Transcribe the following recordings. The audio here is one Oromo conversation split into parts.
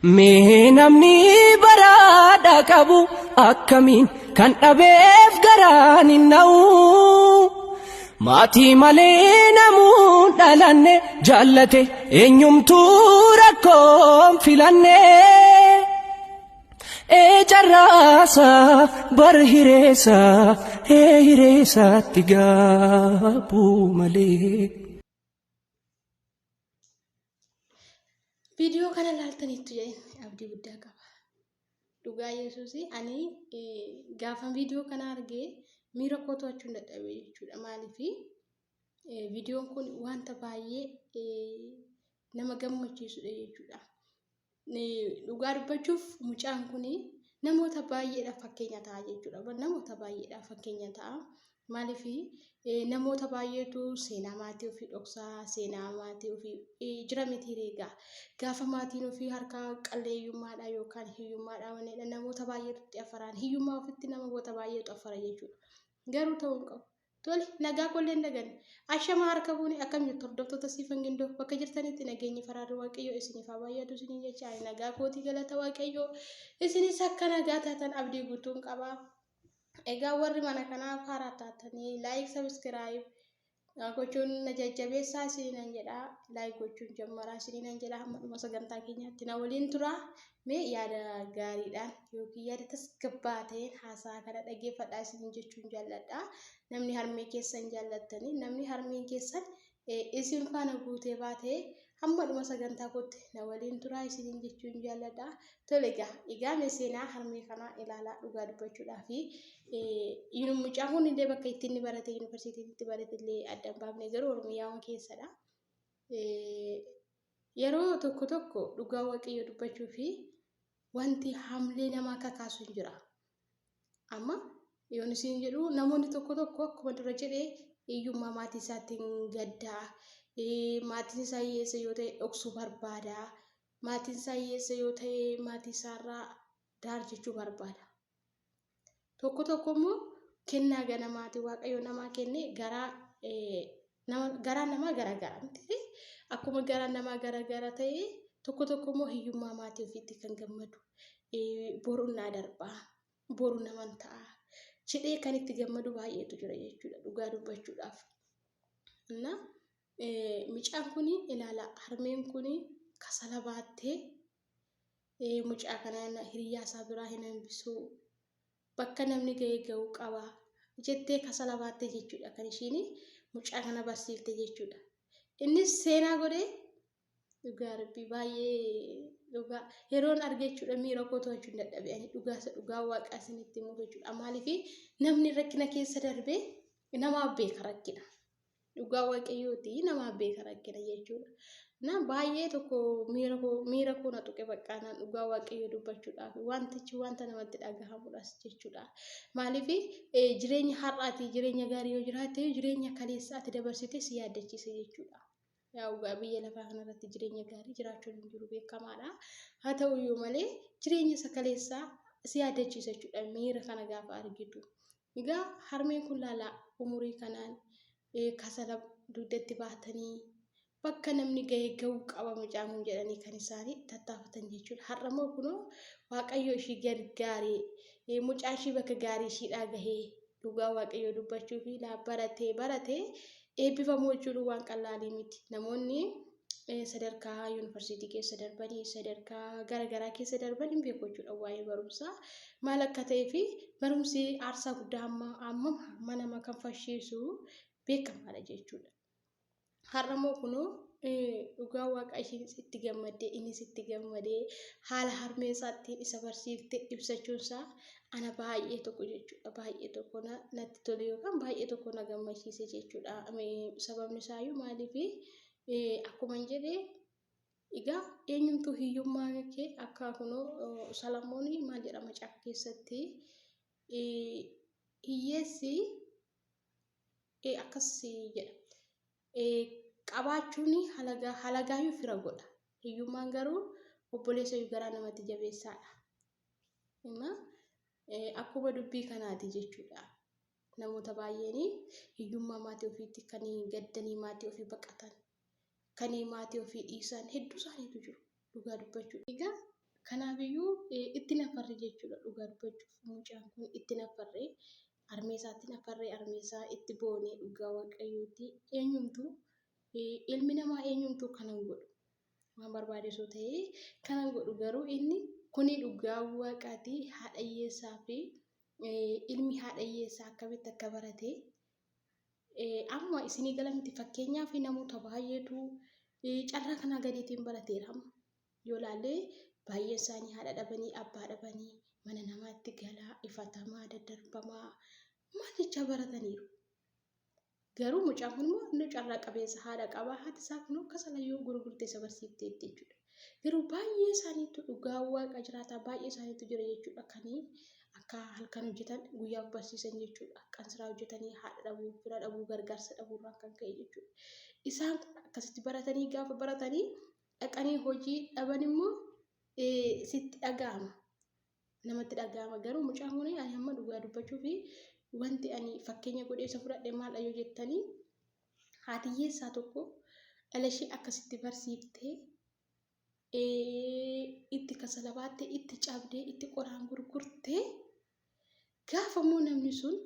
Mee namni baraadha qabu akkamiin kan dhabeef garaan hin na'u. Maatii malee namuun dhalanne jaallate eenyumtuu rakkoon filanne. Ee carraasa bar hireessa ee hireessatti gaabuu malee. Viidiyoo kana ilaaltaniittu jedheen abdii guddaa qaba. Dhugaa Yesuus ani gaafa viidiyoo kana argee miira koo to'achuu hin dadhabe jechuudha. Maaliif viidiyoon kun wanta baay'ee nama gammachiisudha jechuudha. Dhugaa dubbachuuf mucaan kun namoota baay'eedhaaf fakkeenya ta'a jechuudha. Namoota baay'eedhaaf fakkeenya ta'a. Maaliif namoota baay'eetu seenaa maatii ofii dhoksaa, seenaa maatii ofii jira miti egaa. Gaafa maatiin ofii harkaa qalleeyyummaadha yookaan hiyyummaadha wanneedha namoota baay'eetu itti afaraan hiyyummaa ofitti namoota baay'eetu afara jechuudha. Garuu ta'uu hin qabu. Tole, nagaa koollee hin daganne. Ashamaa harka fuune akkam jirtu hordoftoota Siifan Gindoo bakka jirtanitti nageenyi faraarri Waaqayyoo isiniif haa baay'atu isiniin jecha ani nagaa kootii galata Waaqayyoo isinis akka nagaa taatan abdii guutuun qaba. Egaa warri mana kanaaf haaraa taatanii laayik sabiskiraayib gochuun na jajjabeessaa isiniinan jedha. Laayik gochuun jammaraa isiniinan jedha. Hamma dhuma sagantaa keenyaatti na waliin tura. Mee yaada gaariidhaan yookiin yaada tasgabbaa'aa ta'een haasaa kana dhaggeeffadhaa isiniin jechuun jaalladha. Namni harmee keessan jaallattanii namni harmeen keessan isin faana guutee baatee hamma dhuma sagantaa kootti na waliin turaa isiniin jechuun jaalladha. Tole egaa egaa mee seenaa harmee kanaa ilaalaa dhugaa dubbachuudhaa fi mucaan kun illee bakka itti inni barate yuunivarsiitii itti barate illee adda hin baafne garuu Oromiyaa keessadha. Yeroo tokko tokko dhugaa Waaqayyoo dubbachuu fi wanti hamlee namaa kakaasu hin jira. Amma yoon isin jedhu namoonni tokko tokko akkuma dura jedhe hiyyummaa maatii isaatiin gaddaa, maatiin isaa hiyyeessa yoo ta'e dhoksuu barbaada, maatiin isaa hiyyeessa yoo ta'e maatii isaarraa daar jechuu barbaada. Tokko tokko immoo kennaa ganamaati Waaqayyo namaa kenne garaa nama garaan namaa garaa gara miti. Akkuma garaan namaa garaa gara ta'e tokko tokko immoo hiyyummaa maatii ofiitti kan gammadu boru naa darbaa boru naman ta'a jedhee kan itti gammadu baay'eetu jira jechuudha dhugaa dubbachuudhaaf. Na mucaan kun ilaala harmeen kun kasala baattee Mucaa kana hiriyyaa isaa biraa hin hambisuu bakka namni ga'e ga'uu qaba jettee kasala baattee jechuudha kan ishiin mucaa kana barsiifte jechuudha. Innis seenaa godhee dhugaa rabbii baay'ee dhugaa yeroon arge jechuudha miira koo to'achuu hin dadhabe ani dhugaa isa dhugaa waaqaa isinitti himuuf jechuudha maaliif namni rakkina keessa darbee namaaf beeka rakkina. Dhugaa waaqayyooti namaaf beeka rakkina jechuudha. Na baay'ee tokko miira koo na tuqe baqqaa naan dhugaa waaqayyoo dubbachuudhaaf wantichi wanta namatti dhagahamudhas jechuudha. Maaliif jireenya har'aati jireenya gaarii yoo jiraatte jireenya kaleessa ati dabarsite si yaaddachiisa jechuudha. Yaa dhugaa biyya lafaa kanarratti jireenya gaarii jiraachuun hin jiru beekamaadha. Haa ta'u iyyuu malee jireenya isa kaleessaa si yaaddachiisa jechuudha miira kana gaafa argitu. Egaa harmeen kun laalaa umurii kanaan kasala dugdatti baatanii bakka namni ga'e ga'uu qaba mucaan kun jedhanii kan isaanii tattaafatan jechuudha. Har'a immoo kunoo Waaqayyo ishii gargaaree mucaa ishii bakka gaarii ishiidhaa gahee dhugaa Waaqayyoo dubbachuu fi laa baratee baratee eebbifamuu jechuun waan qallaalii miti. Namoonni sadarkaa yuunivarsiitii keessa darbanii sadarkaa gara garaa keessa darban hin beeku jechuudha waa'ee barumsaa maal akka ta'ee fi barumsi aarsaa guddaa amma amma hamma nama kan fashiisu beekamaadha jechuudha. Har'a immoo kunoo dhugaa waaqa isheenis itti gammaddee innis itti gammadee haala harmee isaattiin isa barsiifte ibsachuun isaa ana baay'ee tokko jechuudha. Baay'ee tokko natti tole yookaan baay'ee tokko na gammachiise jechuudha. Sababni isaayyuu maaliif akkuma hin jedhe egaa eenyumtuu hiyyummaa kee akka kunoo Salamoon maal jedha macaafa keessatti hiyyeessi akkas jedha. Qabaachuun halagaa halagaayyuu fira godha. Hiyyummaan garuu obboleessayyuu garaa namatti jabeessaadha. Inna akkuma dubbii kanaati jechuudha. Namoota baay'een hiyyummaa maatii ofiitti kan gaddanii maatii ofii baqatan, kan maatii ofii dhiisan hedduu isaaniitu jiru dhugaa dubbachuudha. Egaa Kanaafiyyuu itti nafarre jechuudha dhugaa dubbachuuf mucaan kun itti nafarre harmee isaatti nafarre harmee isaa itti boonee dhugaa waaqayyooti eenyumtuu ilmi namaa eenyumtuu kanan godhu waan barbaade osoo ta'ee kanan godhu garuu inni kuni dhugaa waaqaati haadha hiyyeessaa fi ilmi haadha hiyyeessaa akkamitti akka barate amma isinii gala miti fakkeenyaaf namoota baay'eetu carraa kanaa gadiitiin barateera amma yoo laalle baay'een isaanii haadha dhabanii abbaa dhabanii mana namaatti galaa ifatamaa daddarbamaa maal jechaa barataniiru. Garuu mucaan kun immoo inni carraa qabeessa haadha qaba. Haati isaa kun akka salayyoo gurgurtee isa barsiifteetti jechuudha. Garuu baay'ee isaaniitu dhugaa waaqa jiraataa baay'ee isaaniitu jira jechuudha. Kan akka halkan hojjetan guyyaa of barsiisan jechuudha. Qansiraa hojjetanii haadha dhabuu, fira dhabuu, gargaarsa dhabuu irraan kan ka'e jechuudha. Isaan kun akkasitti baratanii gaafa baratanii dhaqanii hojii dhaban immoo sitti dhaga'ama. Namatti dhaga'ama. Garuu mucaan kun ani amma dhugaa dubbachuu fi wanti ani fakkeenya godhee isa fudhadhe maal yoo jettanii haati hiyyeessaa tokko dhala ishee akkasitti barsiiftee itti kasalabaattee itti cabdee itti qoraan gurgurtee gaafa immoo namni sun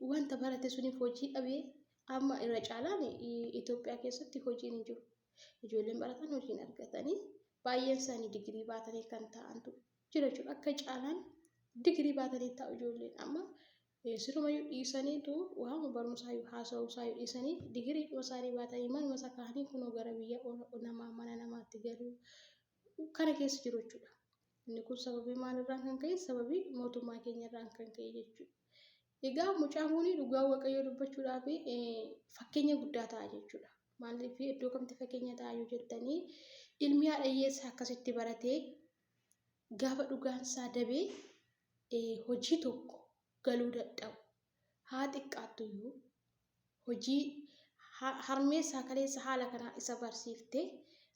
wanta barate suniif hojii dhabee amma irra caalaan Itoophiyaa keessatti hojiin hin jiru. Ijoolleen baratan hojii hin argatanii baay'een isaanii digirii baatanii kan taa'antu jira jechuudha. Akka caalaan digirii baatanii taa'u ijoolleen amma sirumayyuu dhiisaniitu waama barumsaayyuu haasa'uusaayyuu dhiisanii digirii dhuma isaanii baatanii manuma isaa kaa'anii kunoo gara biyya namaa mana namaatti galuu kana keessa jiru jechuudha. Inni kun sababii maalirraan kan ka'e sababii mootummaa keenyarraan kan ka'e jechuudha. Egaa mucaan kun dhugaa waaqayyoo dubbachuudhaaf fakkeenya guddaa ta'a jechuudha. Maaliif iddoo kamtti fakkeenya ta'a yoo jettanii ilmi haadha hiyyeessaa akkasitti baratee gaafa dhugaan isaa dabee hojii tokko galuu dadhabu haa xiqqaattu iyyuu hojii harmee isaa kaleessa haala kanaa isa barsiiftee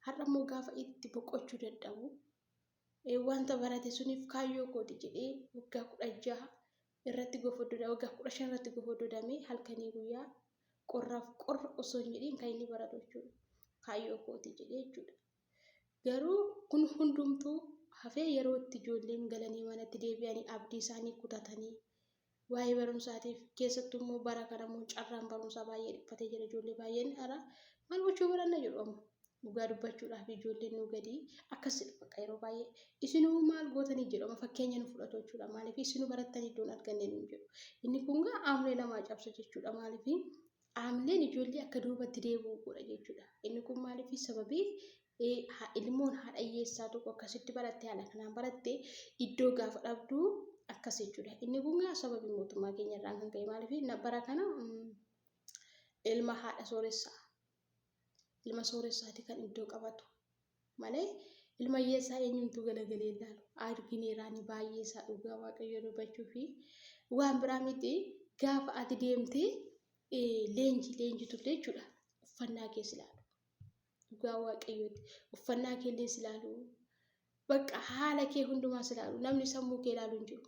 har'a immoo gaafa itti boqochuu dadhabu wanta barate suniif kaayyoo kooti jedhee waggaa 16 irratti gofoddodha waggaa 15 irratti gofoddodamee halkanii guyyaa qorraaf qorra osoo hin jedhiin kan inni baratu jechuudha. Kaayyoo kooti jedhee jechuudha. Garuu kun hundumtuu hafee yeroo itti ijoolleen galanii manatti deebi'anii abdii isaanii kutatanii waa'ee barumsaatiif keessattuu immoo bara kana immoo carraan barumsaa baay'ee dhiphatee jira ijoollee baay'een hara maal gochuu baranna jedhu amma dhugaa dubbachuudhaaf ijoolleen nu gadi akkas jedhu bakka yeroo baay'ee isinuu maal gootanii jedhu amma fakkeenya nu fudhatu jechuudha maaliif isinuu barattanii iddoon arganne nuun jedhu inni kun gaa aamlee namaa cabsa jechuudha maaliif aamleen ijoollee akka duubatti deebi'u godha jechuudha inni kun maaliif sababii ilmoon haadha hiyyeessaa tokko akkasitti baratte haala kanaan baratte iddoo gaafa dhabdu akkas jechuudha. Inni kun gaa sababii mootummaa keenya irraan kan ka'e maaliif bara kana ilma haadha sooressaa ilma sooressaati kan iddoo qabatu malee ilma hiyyeessaa eenyumtuu galagalee ilaalu argineeraani baay'ee isaa dhugaa waaqayyo dubbachuu fi waan biraa miti gaafa ati deemtee leenjii leenjitullee jechuudha uffannaa keessa ilaalu. Dhugaa waaqayyooti. Uffannaa kee illee si ilaalu. Bakka haala kee hundumaa si ilaalu. Namni sammuu kee ilaalu hin jiru.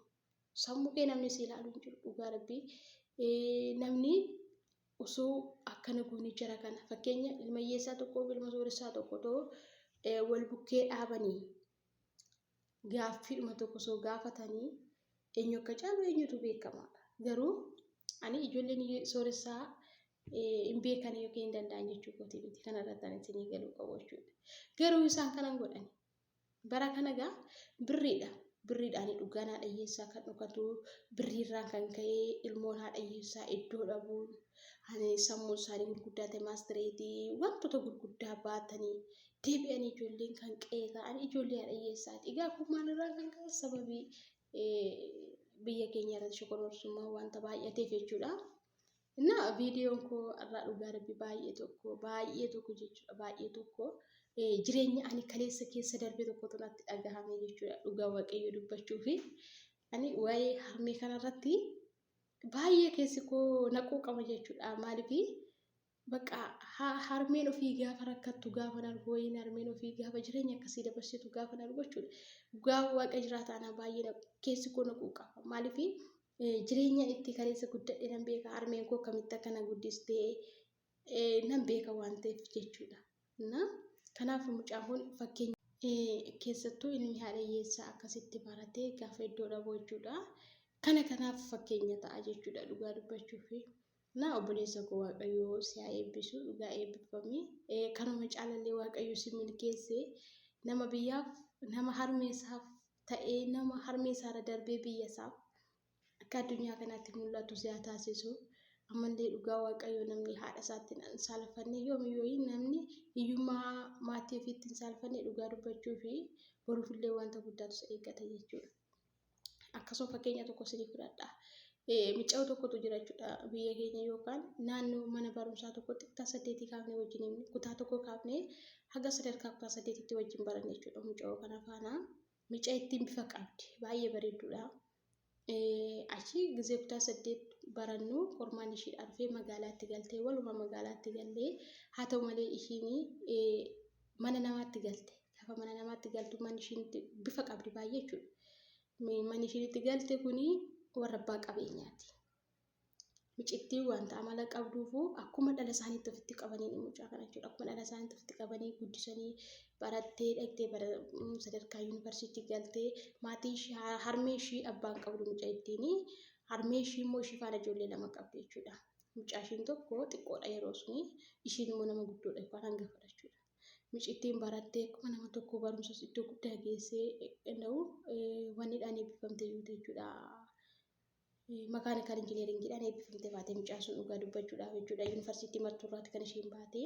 Sammuu kee namni si ilaalu hin jiru. Dhugaa rabbii. Namni osoo akkana goone jara kana fakkeenya ilma hiyyeessaa tokkoo fi ilma sooressaa tokko otoo wal bukkee dhaabanii gaaffiidhuma tokko osoo gaafatanii eenyu akka caalu eenyutu beekamaadha. Garuu ani ijoolleen sooressaa hin beekan yookiin hin danda'an jechuu kooti miti. Kana irratti ani isinii galuu qabu jechuudha. Garuu isaan kanan godhani. Bara kana gaa birriidha. Birriidhaan dhugaan haadha hiyyeessaa kan dhokatu birriirraan kan ka'e ilmoon haadha hiyyeessaa iddoo dhabuun ani sammuu isaanii gurguddaa ta'e maastireetii wantoota gurguddaa baatanii deebi'anii ijoolleen kan qe'ee ta'an ijoollee haadha hiyyeessaati. Egaa kun maalirraan kan ka'e sababii biyya keenya irratti shokororsummaa wanta baay'ateef jechuudha. Innaa viidiyoon koo irraa dhugaa rabbi baay'ee tokko baay'ee tokko jechuudha baay'ee tokko jireenya ani kaleessa keessa darbe tokkotu natti dhagahame jechuudha dhugaa waaqayyo dubbachuu fi ani waa'ee harmee kanarratti baay'ee keessi koo naquu qaba jechuudha maaliif Bakka harmeen ofii gaafa rakkattu gaafa argu wayiin harmeen ofii gaafa jireenya akkasii dabarsitu gaafa argu jechuudha. Gaafa waaqa jiraataa ana baay'ee keessi koo na quuqa. Maaliif jireenya itti kaleessa guddadhe nan beeka harmeen koo akkamitti akka na guddistee nan beeka waan ta'eef jechuudha. Kanaaf mucaan kun fakkeenya. Keessattuu ilmi haadha hiyyeessaa akkasitti baratee gaafa iddoo dhabu jechuudha. Kana kanaaf fakkeenya ta'a jechuudha dhugaa dubbachuuf. Na obboleessa koo Waaqayyoo si haa eebbisu dhugaa eebbifami. Kanuma caalallee Waaqayyo si milkeesse nama biyyaaf nama harmeessaaf ta'ee nama harmeessaarra darbee biyyasaaf akka addunyaa kanaatti mul'atu si haa taasisu. Ammallee dhugaa Waaqayyoo namni haadha isaatti hin saalfanne yoomiyyuu namni hiyyummaa maatii ofiitti hin saalfanne dhugaa dubbachuu fi boruufillee wanta guddaatu isa eeggata jechuudha. Akkasuma fakkeenya tokko isinii fudhadha. Mucayyoo tokkotu jira jechuudha biyya keenya yookaan naannoo mana barumsaa tokkotti kutaa saddeetii kaafnee wajjin kutaa tokko kaafnee haga sadarkaa kutaa saddeetitti wajjin baranne jechuudha mucayyoo kana faana. Mucayyittiin bifa qabdi baay'ee bareedduudha. Achi gizee kutaa saddeet barannu qormaan ishii dhufee magaalaatti galtee waluma magaalaatti gallee haa ta'u malee ishiin mana namaatti galte. Gaafa mana namaatti galtu manni ishiin bifa qabdi baay'ee jechuudha. Manni ishiin itti galte kuni warra abbaa qabeenyaati. Micittiin wanta amala qabduufu akkuma dhala isaaniitti ofitti qabanii mucaa kana jechuudha. Akkuma dhala isaaniitti ofitti qabanii guddisanii barattee dhaqxee sadarkaa yuunivarsiitii galtee maatii ishii harmee ishii abbaan qabdu mucaa harmee ishii immoo ishii faana ijoollee lama qabdi jechuudha. Mucaa ishiin tokko xiqqoodha yeroo suni ishiin immoo nama guddoodha yookaan hangafadha jechuudha. Micittiin barattee akkuma nama tokko barumsa iddoo guddaa geessee danda'u wanniidhaan eebbifamte jechuudha. Mechanical engineeringiidhaan eebbifamtee baate mucaan sun dhugaa dubbachuudhaaf jechuudha. Yuunivarsiitii Mattuurraatti kan isheen baate.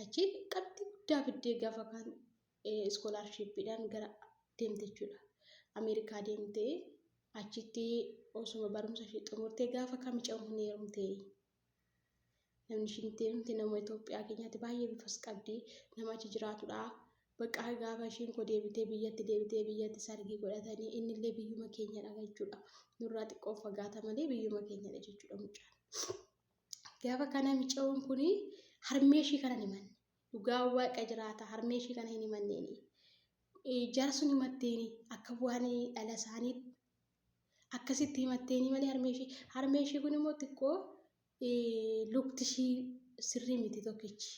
Achi qabxii guddaa fiddee gaafa kan scholarshipiidhaan gara deemte jechuudha. Ameerikaa deemtee achitti osuma barumsa ishee xumurtee gaafa kan mucaan kun heerumte. Namni ishiin itti heerumte nama Itoophiyaa keenyaatti baay'ee bifas qabdi. Nama achi jiraatudha. Bakka gaafa isheen koo deebitee biyyatti deebitee biyyatti sargii godhatanii innillee biyyuma keenyadha jechuudha. Nurraa xiqqoo fagaata malee biyyuma keenyadha jechuudha mucaan. Gaafa kana mucaan kun harmee ishii kana hin himanne. Dhugaa waaqa jiraata harmee ishii kana hin himanneeni. Jara sun himatteeni akka waan dhala isaanii akkasitti himatteeni malee harmee ishii. Harmee ishii kun immoo xiqqoo lukti ishii sirrii miti tokkichi.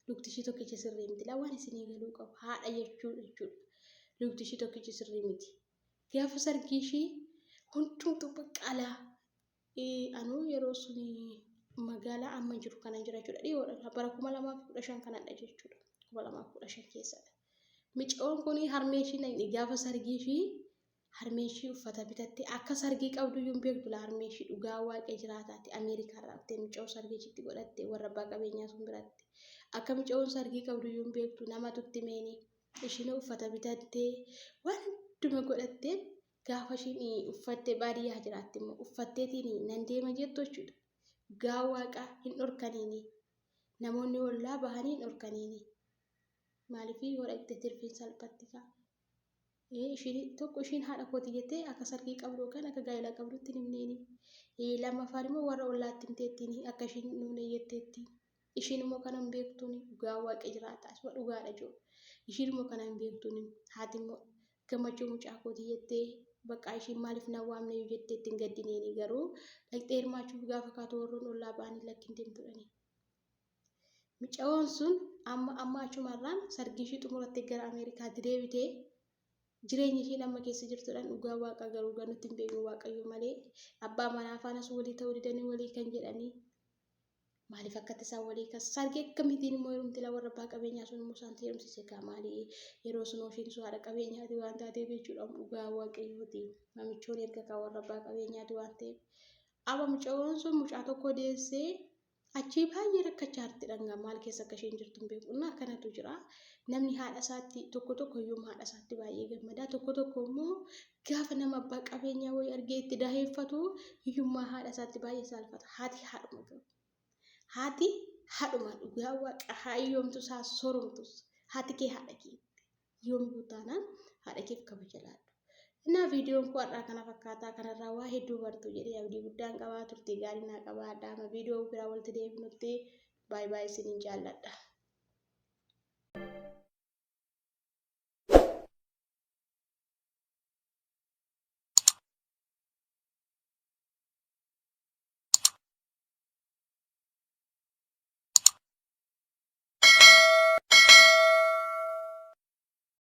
Lukti ishii tokkichi sirrii miti. Waan isinii galuu qabu haadha jechuudha jechuudha. Lukti ishii tokkichi sirrii miti. Gaafa sargii ishii hundumtuu baqqalaa. Anuu yeroo suni magaalaa amma jiru kana jira jechuudha. Dhiyoodha. Bara 2015 kanadha jechuudha. 2015 keessadha. Mucaan kun harmee ishii gaafa sargii ishii harmee ishii uffata bitattee akka sargii qabdu iyyuu hin beektu laa harmee ishii dhugaa waaqa jiraataati. Ameerikaa irraa dhuftee mucaa sargii ishiitti godhatte warra abbaa qabeenyaa sun biratti. Akka mucaan sargii qabdu iyyuu hin beektu namatu itti meeni. Ishiin uffata bitattee waan hunduma godhattee gaafa ishiin uffattee baadiyyaa jiraatti immoo uffatteetiin nan deema jettu jechuudha. Dhugaa waaqa hin dhorkaniini. Namoonni ollaa bahanii hin dhorkaniini. Maaliif yoo dhaqxe tirfiin salphatti ka'a. Ishiin tokko ishiin haadha kooti jettee akka sargii qabdu yookaan akka gaa'ela qabdutti hin himneeni. Lammaffaan immoo warra ollaatti himteettiin akka ishiin hin dhumne jetteetti. Ishiin immoo kana hin beektuuni dhugaa waaqa jiraata. Asuma dhugaadha jiru. Ishiin immoo kana hin beektuuni haati immoo gammachuu mucaa kooti jettee bakka ishiin maaliif na waamne jettee ittiin gaddineeni garuu dhaqxee hirmaachuuf gaafa kaatu warroon ollaa ba'anii lakki hin deemtudhani. Mucaan sun amma amma achumarraan sargii ishii xumurattee gara Ameerikaatti deebitee jireenya ishiin amma keessa jirtudhaan dhugaa waaqa garuu ganutti hin beeknu waaqayyo malee abbaa manaa faanas walii ta'uu didanii walii kan jedhanii maaliif akkatti isaan walii kan sargii akkamitiin immoo heerumti la warra abbaa qabeenyaa sun immoo isaan heerumsiise kaa maali yeroo sun ishiin sun haadha qabeenyaati waan taateef jechuudha dhugaa waaqayyooti mamichoon erga kaa warra abbaa qabeenyaati waan ta'eef amma mucaan sun mucaa tokko deessee achii baay'ee rakkachaa jirti dhangaa maal keessa akka isheen jirtu hin beeku. Innaa akkanatu jira. Namni haadha isaatti tokko tokko hiyyummaa haadha isaatti baay'ee gammada. Tokko tokko immoo gaafa nama abbaa qabeenyaa wayii argee itti daheeffatu hiyyummaa haadha isaatti baay'ee saalfata. Haati haadhuma qabu. Haati haadhuma dhugaa waaqa haa hiyyoomtus haa sooromtus. Haati kee haadha keetti. Yoomuu taanaan haadha keef kabaja laadhu. Innaa viidiyoon koo har'aa kana fakkaataa kanarraa waa hedduu bartu jedhee abdii guddaan qabaa turte gaarii naa qabaadha. Amma viidiyoo biraa walitti deebinutti baay'ee baay'ee isiniin jaalladha.